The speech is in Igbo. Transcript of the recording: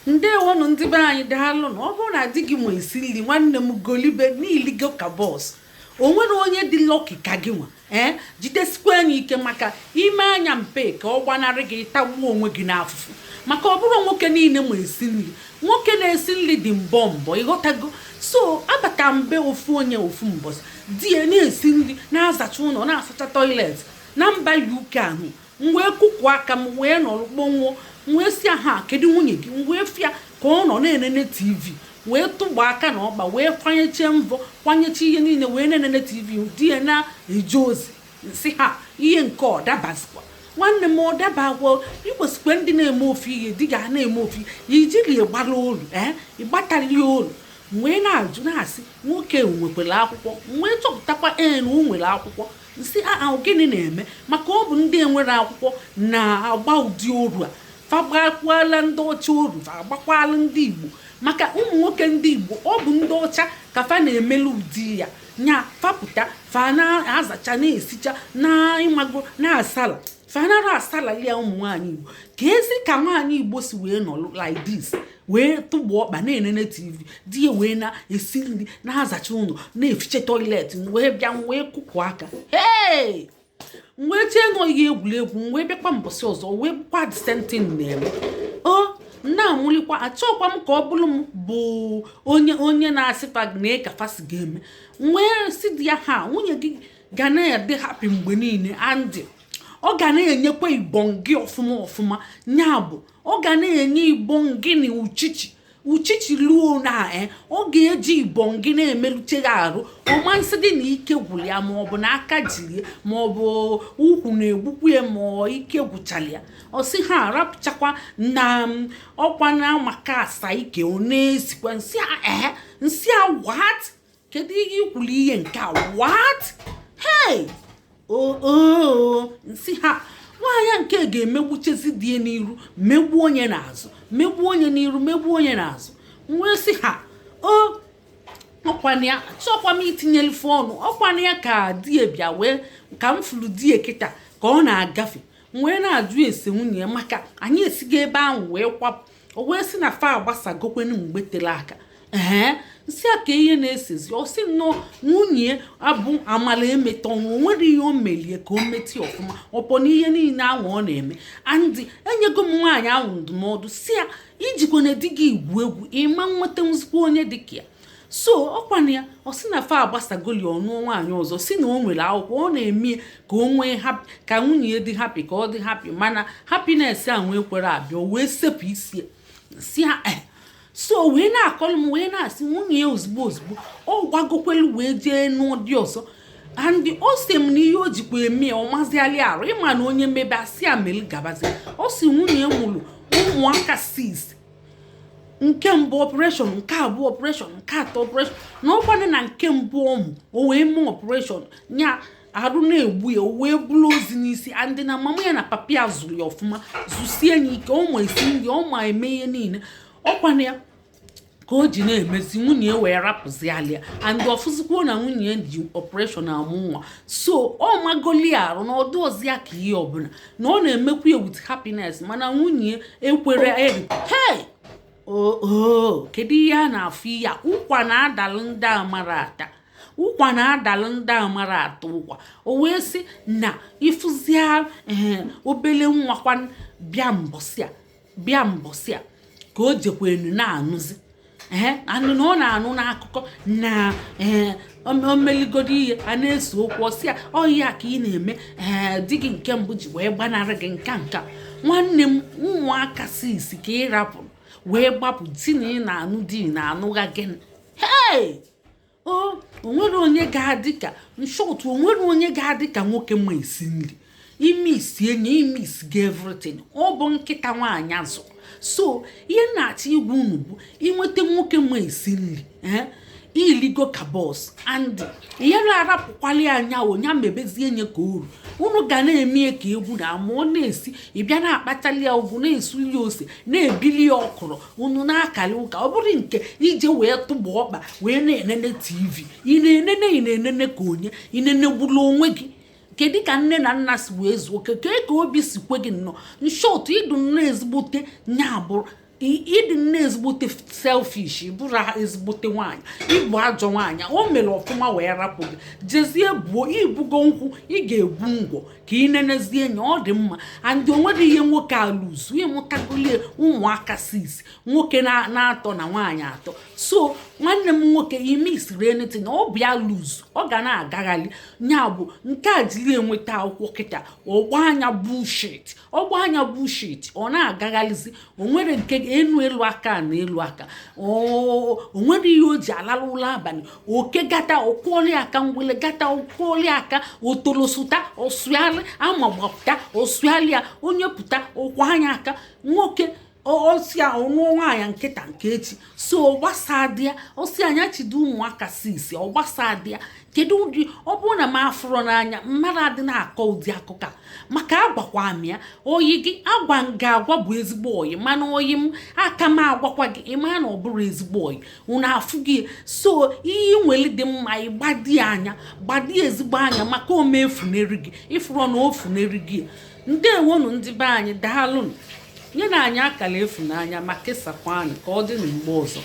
Ndewonụ ndị be anyị, daalụ. Na ọ bụrụ na di gị ma esi nri, nwanne m, golibe n'iligo ka boss. O nwere onye dị lucky ka gị nwa. Ee, jidesikwa anya ike, maka ime anya mpe ka ọ gbanarị gị, tagbuo onwe gị n'afụfụ, maka ọ bụrụ nwoke niile ma esi nri. Nwoke na-esi nri dị mbọ mbọ, ịghọtago? So abata mbe ofu onye ofu mbọsị, di ya na-esi nri, na-azacha ụlọ, na-asacha toilet na mba UK ahụ. M wee kụkụ aka m wee nọrọ kpọnwụọ. M wee si ha, "Kedu nwunye gị?" M wee fịa ka ọ nọ na-enene TV, wee tụgba aka na ọkpa, wee kwanyechie mvọ, kwanyechie ihe niile, wee na-enene TV. Di ya na-eje ozi. Nsị ha, ihe nke ọ dabazikwa, nwanne m, ọ dabakwa. Ikwesịkwa ndị na-eme ofe ihe di ga na-eme ofe ihe, ijiri gbara olu, ee, ịgbatara ya olu. M wee na-ajụ, na-asị, nwoke nwekwara akwụkwọ? M wee chọpụtakwa, ee, na o nwere akwụkwọ. Nsị aa, gịnị na-eme? Maka ọ bụ ndị enwere akwụkwọ na-agba ụdị oru a. Fagbakwala ndị ọcha oru, fa agbakwala ndị Igbo, maka ụmụ nwoke ndị Igbo, ọ bụ ndị ọcha ka fa na-emelu ụdị ya. Nya fapụta, fa na-azacha, na-esicha, na ịmago na-asala, fanara asala ya. Ụmụ nwaanyị Igbo, ka ezi ka nwaanyị Igbo si wee nọrọ like this, wee tụgbu ọkpa na-enene TV, di ya wee na-esi nri, na-azacha ụlọ, na-efiche toilet? Wee bịa, wee kụkụ aka, hey, wee chee nọ ihe egwuregwu. Wee bịakwa mbọsị ọzọ, wee bụkwa the same thing na-eme. O na-amụlikwa, achọkwa m ka ọ bụrụ m bụ onye na-asịfa na ka fasi ga-eme. Wee si di ya, ha nwunye gị ga na-adị happy mgbe niile, and ọ ga na-enyekwa ibọn gị ọfụma ọfụma. Nya bụ, ọ ga na-enye ibọn gị na uchichi uchichi luo na ọ ga-eji ibọn gị na-emeluche gị arụ ọma. Nsị dị na ike gwụrụ ya, ma ọ bụ na aka jiri ya, ma ọ bụ ukwu na-egbukwu ya, ma ọ ike gwụchara ya, ọ sị ha arapụchakwa na ọkwa na maka asa ike. Ọ na-esikwa nsị a, ee, nsị a, what? Kedu ihe ikwuru ihe nke a? What? Hey, oo, nsị ha, nwaanyị nke ga-emegbuchezi di ya n'iru, megbuo onye n'azụ, megbuo onye n'iru, megbuo onye n'azụ. Wee sị ha, o ọkwana ya, chọkwa m itinyelu ọnụ. Ọkwana ya ka di ya bịa, wee ka m furu di ya kịta ka ọ na-agafe. M wee na-ajụ ese nwunye ya, maka anyị esigo ebe ahụ wee kwapụ. O wee sị na fa agbasagokwenu mgbe tere aka. Ee, nsị a, ka ihe na-esezi? Ọ sị nnọọ nwunye abụ amala emeta ọnwụ. O nwere ihe o melie ka o metị ọfụma ọpọ na ihe niile ahụ ọ na-eme. Andị enyego m nwaanyị ahụ ndụmọdụ, si ya ijikwana di gị igwu egwu, ịma nweta nzikwa onye dịka ya. So ọkwana ya, ọ sị na fa agbasagoli, ọnụ nwaanyị ọzọ, si na o nwere akwụkwọ, ọ na-eme ka o nwee happy, ka nwunye ya dị happy, ka ọ dị happy, mana happiness a nwee kwere abịa. O wee sepụ isi si ha. So wee na-akọlụ m, wee na-asị nwunye ya ozugbo ozugbo ọ gbagokwelu wee jee n'ụdị ọzọ. And ọ sị m na ihe o jikwa eme ya, ọ maziali arụ ịma na onye mmebe asị ya meli gabazi. Ọ sị nwunye ya mụrụ ụmụaka 6, nke mbụ operation, nke abụọ operation, nke atọ operation, na ọkwanụ na nke mbụ ọmụ, o wee mee operation nya, arụ na-egbu ya, o wee bụrụ ozi n'isi. Andị na mama ya na papa ya zụrụ ya ọfụma, zụsie ya ike, ọ ma esi nri, ọ ma eme ihe niile. Ọkwanụ ya ka o ji na-emezi, nwunye ya wee rapụziali ya. And ọfụzikwuo na nwunye ya ji operation amụ nwa, so ọ magoli arụ na ọdụ ọzọ ya ka ihe ọbụla na ọ na-emekwa ya with happiness, mana nwunye ekwere eri. Hey, oo, kedu ihe a na-afụ? Ihe a, ụkwa na-adalụ ndị amara ata, ụkwa na-adalụ ndị amara ata ụkwa. O wee sị na ịfụzia, ee, obele nwa kwa bịa mbọsị a, bịa mbọsị a ka o jekwenu na-anụzi. Ee, anụ na ọ na-anụ n'akụkọ na, ee, o meligodo ihe a na-ese okwu, ọsị ya ọhịa ka ị na-eme. Ee, di gị nke mbụ ji wee gbanarị gị nka nka. Nwanne m, ụmụaka sisi ka ị rapụrụ wee gbapụ, si na ị na-anụ di na-anụgha gịnị? Hey, o onwere onye ga-adị ka nshọtụ, onwere onye ga-adị ka nwoke ma esi nri. Ime isi enye, ime isi gị, everything. Ọ bụ nkịta nwaanyị azụ. So ihe na-achọ igwa unu bụ, inweta nwoke ma esi nri, ee, iligo ka boss. And ihe na-arapụkwali anya onya mebezie nye ka uru unu ga na-eme ka egwu na ama. Ọ na-esi, ị bịa na-akpachali ya ụgwụ, na-esu ya ose, na-ebili ya ọkụrụ, unu na-akali ụka. Ọ bụrụ nke ije wee tụgba ọkpa wee na-enene TV, ị na-enene, ị na-enene ka onye ị nenegbulu onwe gị. Kedu ka nne na nna si wee zuo? Kee ka obi si kwe gị nnọọ nshọtụ ịdụ nnọọ ezigbote nya bụrụ. Ịdị nne ezigbote selfish, ịbụrụ ezigbote nwaanyị, ịbụ ajọ nwaanyị. O mere ọfụma wee rapụ gị, jezie buo ibugo nkwụ, ị ga-ebu ngwọ ka ị nenezie nya. Ọ dị mma and o nwere ihe nwoke alụzu. Ịmụtagolie ụmụaka six, nwoke na-atọ na nwaanyị atọ. So nwanne m nwoke, ime isiri anything, ọ bịa luzu, ọ ga na-agagharị. Nya bụ nke a jiri enweta akwụkwọ kịta, ọgba anya bullshit, ọgba anya bullshit, ọ na-agagharịzi. O nwere nke enu elu aka na elu aka, o nwere ihe o ji alala ụlọ abalị. Oke gata ọkwụọli aka, ngwele gata ọkwụọli aka, otolosuta ọsụalị ama gbapụta ọsụalị ya, onye pụta ọkwa anya aka. Nwoke ọsịa ọnụọ nwaanyị nkịta nke echi, so ọgbasa dị ya. Ọsị anya chido ụmụaka six, ọgbasa dị ya. Kedu ụdị ọ bụrụ na m afụrọ n'anya mmadụ adị na-akọ ụdị akụkọ a? Maka agwakwa m ya, oyi gị agwa m ga-agwa bụ ezigbo oyi, mana oyi m aka m agwakwa gị, ịma na ọ bụrụ ezigbo oyi, unu afụ gị. So ihe nwere dị mma, ịgbadi anya, gbadi ezigbo anya, maka ome efuneri gị, ịfụrọ na o funeri gị. Ndewonu ndị be anyị, daalụnụ. Nye na anyị akara efunanya ma kesakwa anyị ka ọ dị na mgbe ọzọ.